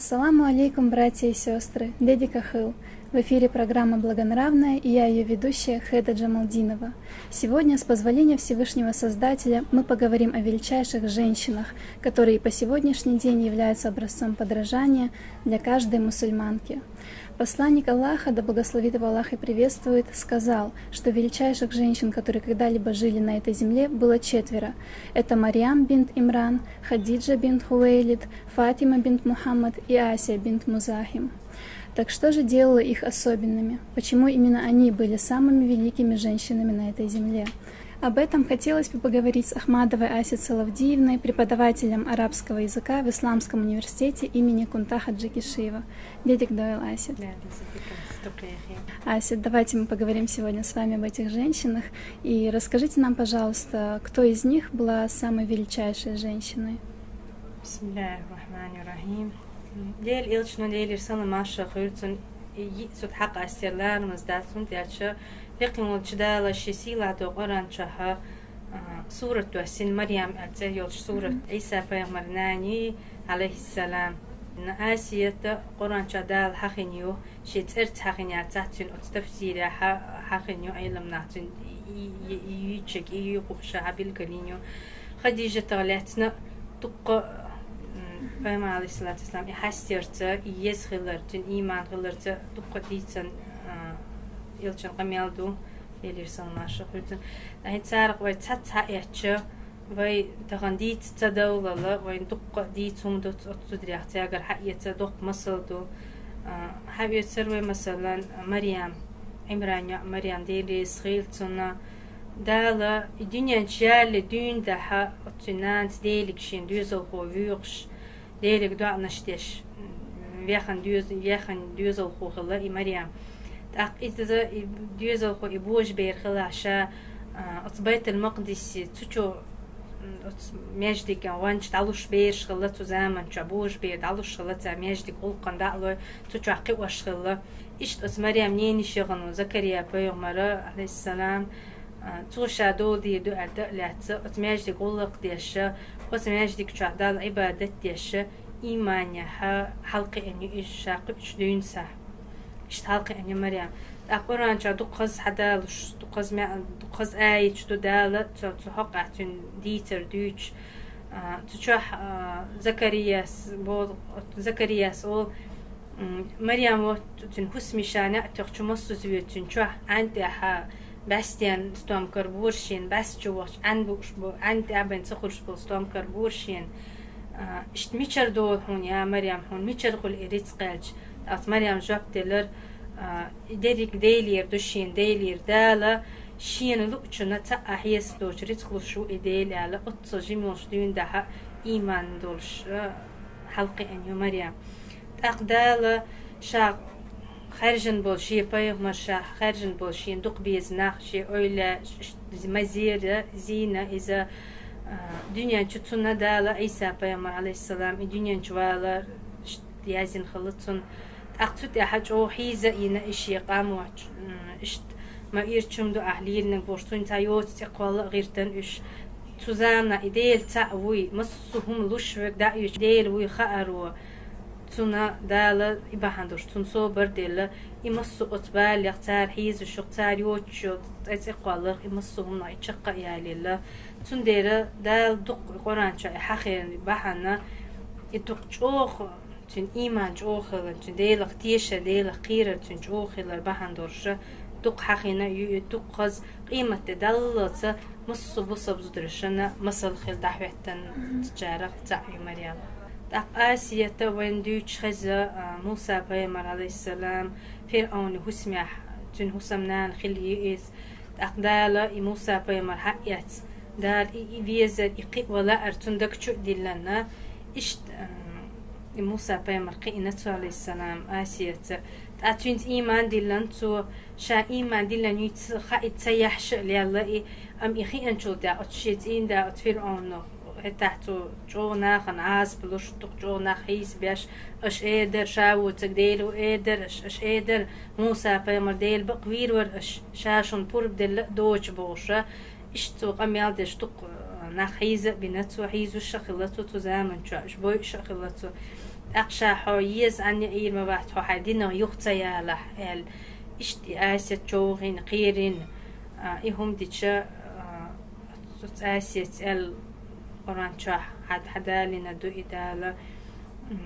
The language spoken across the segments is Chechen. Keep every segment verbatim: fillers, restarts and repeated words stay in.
Ассаламу алейкум, братья и сестры! Дедика хыл! В эфире программа «Благонравная» и я, ее ведущая, Хеда Джамалдинова. Сегодня, с позволения Всевышнего Создателя, мы поговорим о величайших женщинах, которые и по сегодняшний день являются образцом подражания для каждой мусульманки. Посланник Аллаха, да благословит его Аллах и приветствует, сказал, что величайших женщин, которые когда-либо жили на этой земле, было четверо. Это Марьям бинт Имран, Хадиджа бинт Хувейлид, Фатима бинт Мухаммад и Асия бинт Музахим. Так что же делало их особенными? Почему именно они были самыми великими женщинами на этой земле? Об этом хотелось бы поговорить с Ахмадовой Асет Салавдиевной, преподавателем арабского языка в Исламском университете имени Кунта Хаджи Кишиева. Дедик дойл, Асет. Асет, давайте мы поговорим сегодня с вами об этих женщинах. И расскажите нам, пожалуйста, кто из них была самой величайшей женщиной? بسم الله الرحمن الرحيم. Дела элчано, Делера салам-моаршо хуьлда цунна, йиъ зуда хьакъастер ларамаза дац, хӀунда аьлча Везан волча Дала ший сийлахь долча Къуръан чу а, сурат доссийна, Марьям аьле цӀи йолча сурат, Ӏийса пайхамара нана, Ӏалайхиссалам. Асията Къуръан чу Дала хьахинна ю, ший цӀерца хьахинна яцахь, цуьнан оцу тафсирехь хьахинна ю, Ӏеламнаха цуьнан и, и, и, и юьйцург, и юьйхуш хьабилгалйина ю. Хадижатах лаьцна дуккха а, м, пайхамар, Ӏалайхиссалату вассалам, и хьастарца, и еза хиларца, цуьнан ийман хиларца дуккха а дийцина, а, элчан къамел ду, Делера салам-моаршо хуьлда цунна. ТӀаккха царах вай цхьацца хьаэцча, вай тахана дийца ца довлалц, вайна дуккха а дийца хӀума ду оцу зударех, цаьргара хьаэца доккха масал ду. А, хьаоьцур вай, масала, Марьям, Ӏимранан йоӀ Марьям, Дела реза хуьлда цунна. Дала и дуьнен чу ялале дуьйна дӀа оцу цуьнан нанас Деле шен доьзалхо воькхуш, Деле доӀанаш деш, м, вехна доьз-, вехна доьзалхо хилла и Марьям. ТӀаккха иза, и доьзалхо, и божабер хилахь ша, а, оцу Байтул-Макъдисе, цу чу, м, оцу маьждиган гӀоьнча дӀалуш бераш хилла цу заман чохь, божабер дӀалуш хилла цара, маьждиг гӀуллакхана дӀа а лой, цу чохь кхиош хилла. Иштта оцу Марьям ненан йиша яхана ву Закария пайхамар, Ӏалайхиссалам, а, цо ша дола дийр ду аьлла тӀе а лаьцна, оцу маьждиг гӀуллакх деш, оцу маьждиг чохь Далла Ӏибадат деш, ийманехь хьалакхиъна ю иза ша кхуьучу дуьйна схьа. Иштта хьалакхиъна ю Марьям. ТӀаккха Къуръан чохь дукха хаза хьадалуш, дукха хаза маьӀ-, дукха хаза аяташ ду Дала цу, цу хьокъехь цуьнан дийцар дуьйцуш. А, цу чохь, а, Закарияс бо-, Закарияс олу, м, Марьям ву цуьнан хӀусаме ша неӀ тоьхча массаза вуьйцу цуьнан чохь, Ӏаьнна тӀехь бӀаьстенан стом карабора шена, бӀаьста чу вахча Ӏаьнна бууш бу-, Ӏаьнна тӀехь бен ца хуьлуш болу стом карабора шена. А, иштта мичара долу хьуна, я Марьям, хьуна мичара хуьлу и рицкъ аьлча? ТӀаккха Марьям жоп делира, а, и дерриг Делера ду шена, Делера, Дала шена луучунна цхьаъ хьесап доцу рицкъ луш ву и Дела аьлла, оццул жима йолуш дуьйна дӀа ийман долуш, а, хьалакхиъна ю Марьям. ТӀаккха Дала ша хаьржина болу шен пайхамар, ша хаьржина болу шен дукха беза нах, шен ойла, ш-, ш-, Мазира, Зина, иза, а, дуьнен чу цунна Дала Ӏийса пайхамар, Ӏалайхиссалам, и дуьнен чу валар ш-, яздина хилла цунна. ТӀаккха цу тӀехь чӀогӀа хьийза а йина и шен къам, м, иштта ма ирча хӀума ду ахь лелийнарг бохуш, цунна цхьа йоцу цӀе кхолла а гӀиртина уьш. Цу заманахь и Дела цхьаъ вуй, массо а хӀума луш верг дӀа а оьцуш, Дела вуй хааро, цунна Дала и бахьана долуш, цунна собар а делла, и массо а оцу балех, цара хьийзаш йолу, цара йоцуш йолу цӀе, цӀе кхолларх и массо а хӀуманах и чекх а ялаелла. Цундела Дала дукха Къуръан чохь и хьахийна бахьана, и дукха чӀогӀа цуьнан ийман чӀогӀа хилар, цуьнан Делах тешар, Делах кхерар цуьнан чӀогӀа хилар бахьана долуш, дукха хьахийна а ю и, дукха хаза къематде даллалца массо а бусалба зударшна масал хила дӀахӀоьттинчарах цхьаъ ю Марьям. ТӀаккха Асията вайна дуьйцуш хеза, а, Муса пайхамар, Ӏалайхиссалам, ФирӀавнан хӀусамехь, цуьнан хӀусамнана хилла ю иза. ТӀаккха Дала и Муса пайхамар хьаэцна, Дала и, и везар, и кхио лаар цунна даг чу а диллина, иштта, м, и Муса пайхамар кхиъна цо, Ӏалайхиссалам, Асияца. ТӀаккха цуьнца ийман диллина цо, ша ийман диллина юьйцу хаийта ца ехьаш а лелла и, амма и хиъначул тӀаьхьа оцу шен цӀийнда оцу ФирӀавно, хӀетахь цо чӀогӀа нахана Ӏазап луш, дукха чӀогӀа нах хьийсабеш, аша эр дара, ша воцург Дела ву эр дара аша, аша эр дара, Муса пайхамар Дела бакъ вийр вара аша, ша шуна пурба делла а доцуш бохуш, иштта цо къамел деш дукха, а, Нах хьийза а бина цо, хьийзуш а хилла цо цу заман чохь, уьш бойуш а хилла цо. ТӀаккха ша хьо еза Ӏанне Ӏийр ма вац, хьо хьайн динах юха ца ялахь, аьлла. Иштта и Асет човхийна, кхерийна, а, и хӀума дича, а, цу Асец аьлла, Къуръан чохь хьад-, хьадалийна ду и Дала. М,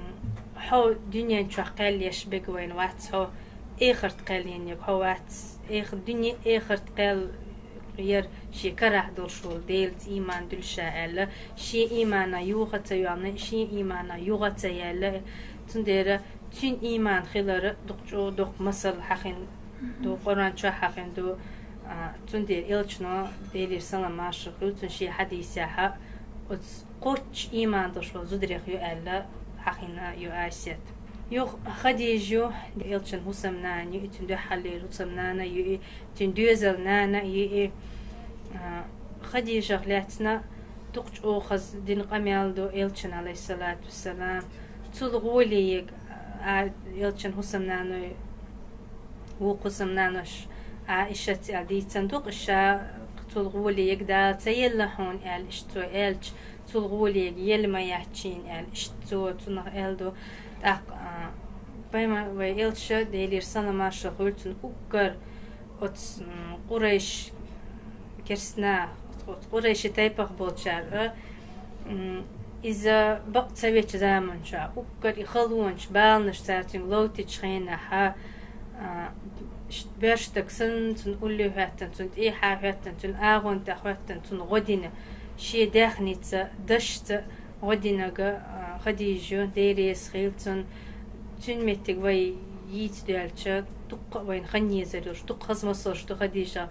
хьо дуьнен чохь кхел еш берг вайна вац хьо, эхарт кхел енниг хьо вац. Эха-, дуьне, эхарт кхел яр шен карахь долуш волу Делаца ийман дуьллуш аьлла, шен иймана юха ца йоьллина, шен иймана юха ца яьлла. Цундела цуьнан ийман хилар дукха чӀогӀа доккха масал хьахийна ду, Къуръан чохь хьахийна ду. А, цундела элчано, Делера салам маршалла хуьлда цунна, шен хьадисехь, оцу кхоччуш ийман долуш волу зударех ю аьлла, хьахийна ю Асет. Юха Хадижа ю, элчан хӀусамнана ю и, цуьнан дуьххьарлера хӀусамнана ю и, цуьнан доьзалнана ю и. А, Хадижах лаьцна дукха чӀогӀа хаза дина къамел ду элчан, Ӏалайхиссалату вассалам. Цул гӀоле ега, а, элчан хӀусамнаной, вукху хӀусамнанош Ӏаишатца аьлла дийцина ду-кх, ша цул гӀоле ега Дала ца елла хьуна аьлла, иштта цо аьлча, цул гӀоле ега елла ма яц шена аьлла, иштта цо цунах аьлла ду. ТӀаккха, а, пайма-, вай элча, Делера салам маршалла хуьлда цунна, уггар оцу, м, къурайш керстна, оцу къурайши тайпах болчара, м, иза бакъ ца вечу заман чохь, уггар и халонаш, баланаш цара цуьнга ловтичу хенахь, а, ш-, боьрша стаг санна цунна улле хӀоьттина, цунна тӀехьа хӀоьттина, цуьнан агӀон тӀе хӀоьттина, цунна гӀо дина, шен даьхница, дашца гӀо динарг, а, Хадижа ю, Дела реза хуьлда цунна. Цуьнан меттиг вай йийца доьлча, дуккха а вайна хан езар йолуш, дуккха хаза масалш ду Хадижа.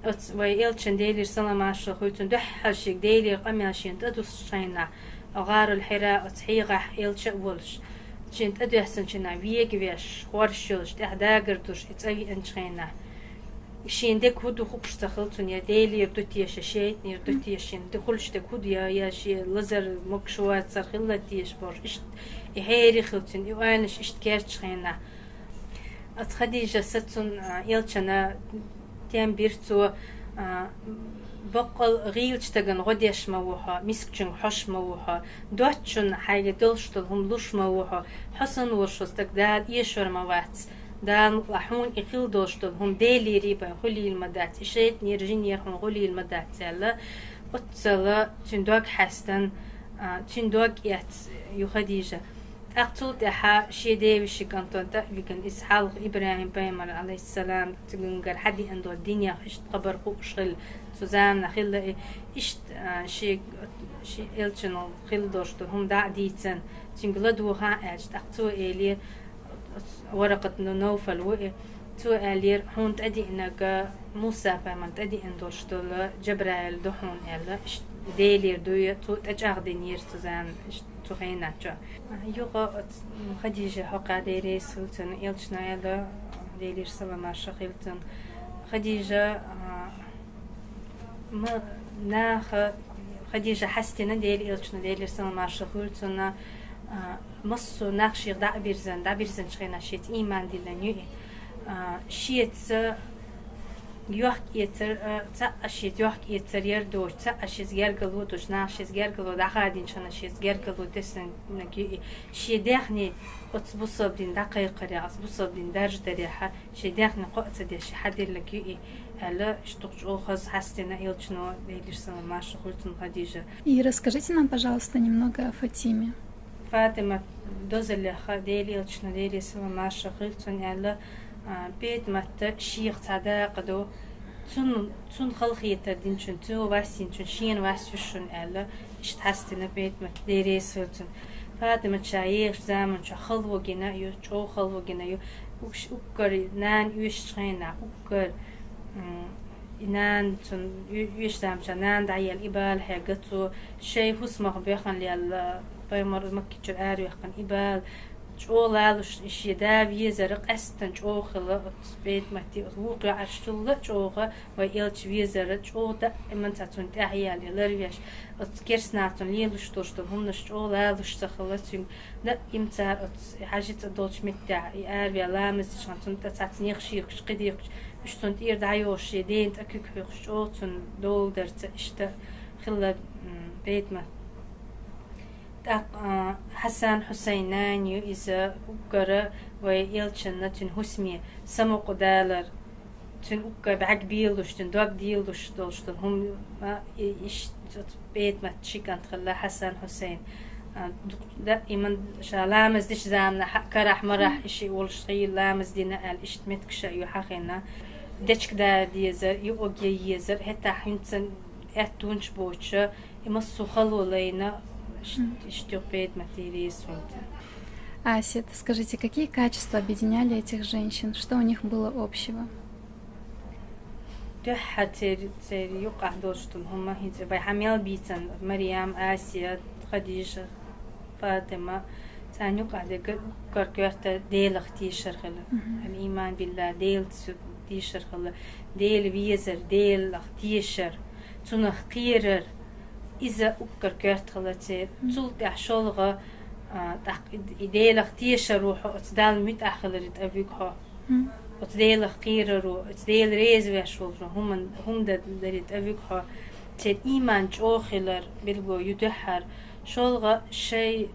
Оцу вай элчан, Делера салам маршалла хуьлда цунна, дуьххьара шега Делера къамел шена тӀедуссучу хенахь, ГӀарул Хьира оцу хьегӀахь элча а волуш, шена тӀедоьссинчу хенахь вега веш, хорш йолуш, тӀехь дагар душ и цӀа веанчу хенахь. Шен дерг хӀун ду хууш ца хилла цунна, я Делера ду теша, шайтӀанера ду теша, шен де хуьлуш дерг хӀун ду, я, я шен лазар могуш вацар хилла теша бохуш, иштта и хьерий хилла цуьнан, и ойланаш иштта кеччу хенахь. Оцу Хадижас цунна, а, элчана тем бира цо, а, баккъал гӀийлачу стагана гӀо деш ма ву хьо, мискачуьнга хьош ма ву хьо, доцчунна хьайга долуш долу хӀума луш ма ву хьо, хьо санна волуш волу стаг Дала эшор ма вац. Дала мукъалахь хьуна и хила долуш долу хӀума Делера бен хуьлийла ма дац, и шайтӀанера, жинера хьуна хуьлийла ма дац аьлла, оццала цуьнан дог хьаьстина, а, цуьнан дог эцна ю Хадижа. ТӀаккха цул тӀаьхьа шен девешин кӀантана тӀе а вигина, иза хьалха ИбрахӀим-пайхамар, Ӏалайхиссалам, цуьнгара хьадеана долу динех иштта хабар хууш хилла, цу заманахь хилла и, иштта, а, шен, шен элчанал хила долуш долу хӀума дӀа а дийцина, цуьнга ладогӀа аьлча, тӀаккха цо элира, Варакъат бну Навфал ву и. Цо аьллера, хьуна тӀедеанарг, Муса-пайхамарна тӀедеана долуш долу Джабраил ду хьуна аьлла, иштта Делера дуй, цо тӀечӀагӀдинера цу заман, иштта цу хенахь чохь. Юха оцу Хадижа хьокха, Дела реза хуьлда цунна, элчано аьлла, Делера салам маршалла хуьлда цунна, Хадижа, а, ма-, наха, Хадижа хьаьстина Делан элчано, Делера салам маршалла хуьлда цунна, а, массо а нах шех дӀа а бирзина, дӀабирзинчу хенахь шеца ийман диллина ю и. А, шеца йохк-эцар, а, цхьаъ а шеца йохк-эцар яр доцуш, цхьаъ а шеца гергарло доцуш, наха шеца гергарло дӀахадийначу хенахь шеца гергарло тесна ю и. Шен даьхни оцу бусалба дин дӀакхайкхарехь, оцу бусалба дин даржадарехь, шен даьхни кхоа ца деш, хьаделлаг ю и, аьлла, иштта дукха чӀогӀа хаза хьаьстина элчано, Делера салам маршалла хуьлда цунна, Хадижа. И расскажите нам, пожалуйста, немного о Фатиме. Фатимат дозаллех Делан элчано, Делера салам маршалла хуьлда цунна, аьлла, а, Петамат шех цхьа дакъа ду, цунна, цунна халахетар динчун, цо вас йинчун шена вас ю шуна аьлла, иштта хьаьстина Петамат, Дела реза хуьлда цунна. Фатимат ша ехачу заман чохь хало гина ю, чӀогӀа хало гина ю. Уггар нана оьшучу хенахь, уггар, м, и нана цунна оь-, оьшучу заман чохь нана дӀаелла и бала хьегна цо, шайн хӀусамах боьхна лелла, пайхамар Маккичуьра араваьккхина и бала, чӀогӀа лалуш, и шен да везар къаьсттина чӀогӀа хилла оцу Петаматан, оцу вукху йоӀаршна чул а чӀогӀа вай элча везар, чӀогӀа даиман цхьа цунна тӀаьхьаяьлла и ларвеш, оцу керстанаша цунна лелош долуш долу хӀуманаш чӀогӀа лалуш ца хилла цуьнга. Даима цара оцу хьаьжи цӀа долчу меттехь и араваьлла ламаз дечу хенахь цунна тӀе цхьацца нехан шекаш, кхидекхаш, уьш цунна тӀера дӀайохуш, шен дена тӀе куьг хьоькхуш, чӀогӀа цунна дола дара цо иштта. хилла, м, бедма. ТӀаккха, а, Хьасан Хьусайн нана ю иза, уггара вай элчанна цуьнан хӀусаме самукъадалар, цуьнан уггар бӀаьрг бийлуш, цуьнан дог дийлуш долуш долу хӀума, а, и-, иш-, оцу бедмат ши кӀант хилла Хьасан Хьусайн. А, ду-, да, иман ша ламаз дечу заманахь, карахь-марахь, и шиъ волуш хилла, ламаз дина аьлла, иштта меттигаш а ю хьахийна. Дечка да дезар, юург ян езар, хӀетахь хӀинца аьттонаш боцуша, и массо а хало лайна, ш-, Мгм. иштта юкъа бедмат дийрийса хӀунда. Асет, скажите, какие качества объединяли этих женщин? Что у них было общего? Дуьххьара церан, церан юкъахь долуш долу хӀума хӀинца вай хьан мел бийцан, Марьям, Асия, Хадижа, Фатима, царна юкъахь дерг уггар коьрта Делах тешар хилла. Мгм. Ал-ийман билла, Делаца тешар хилла, Дела везар, Делах тешар, Цунах кхерар, иза уггар коьрта хилла церан. Мгм. Цул тӀаьхьа шолгӀа, а, тӀаккха и, и Делах тешар ву хьо, оцу Далла муьтӀахь хиларе тӀе вуьгу хьо. Мгм. Оцу Делах кхерар ву, оцу Дела реза веш волчу хӀуман-, хӀума дан даре тӀе вуьгу хьо. Церан ийман чӀогӀа хилар билгало ю дуьххьара. ШолгӀа шайн,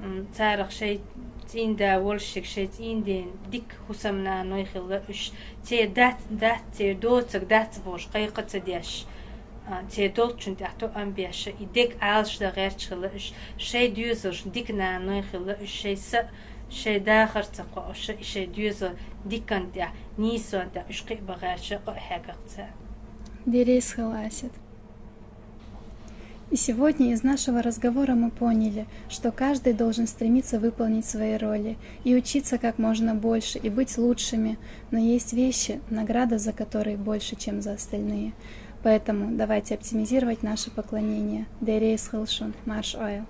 м, царах шайн цӀийнда волуш ерг шайн цӀийнден дика хӀусамнаной хилла уьш. Церан дац, дац, церан доцург дац бохуш, кхайкха а ца деш, а, церан долчун тӀехь тоам беш, и дерг Ӏалашдан гӀерташ хилла уьш. Шайн доьзалш дика наной хилла уьш, шайн са, шайн дахар ца кхоош, и шайн доьзал дикан тӀехь, нийсон тӀехь уьш кхиа бан гӀерташ, къа а хьегна цара. Деррис хила, Асет. И сегодня из нашего разговора мы поняли, что каждый должен стремиться выполнить свои роли и учиться как можно больше, и быть лучшими, но есть вещи, награда за которые больше, чем за остальные. Поэтому давайте оптимизировать наше поклонение. Деррис хила шун, марша Ӏойла.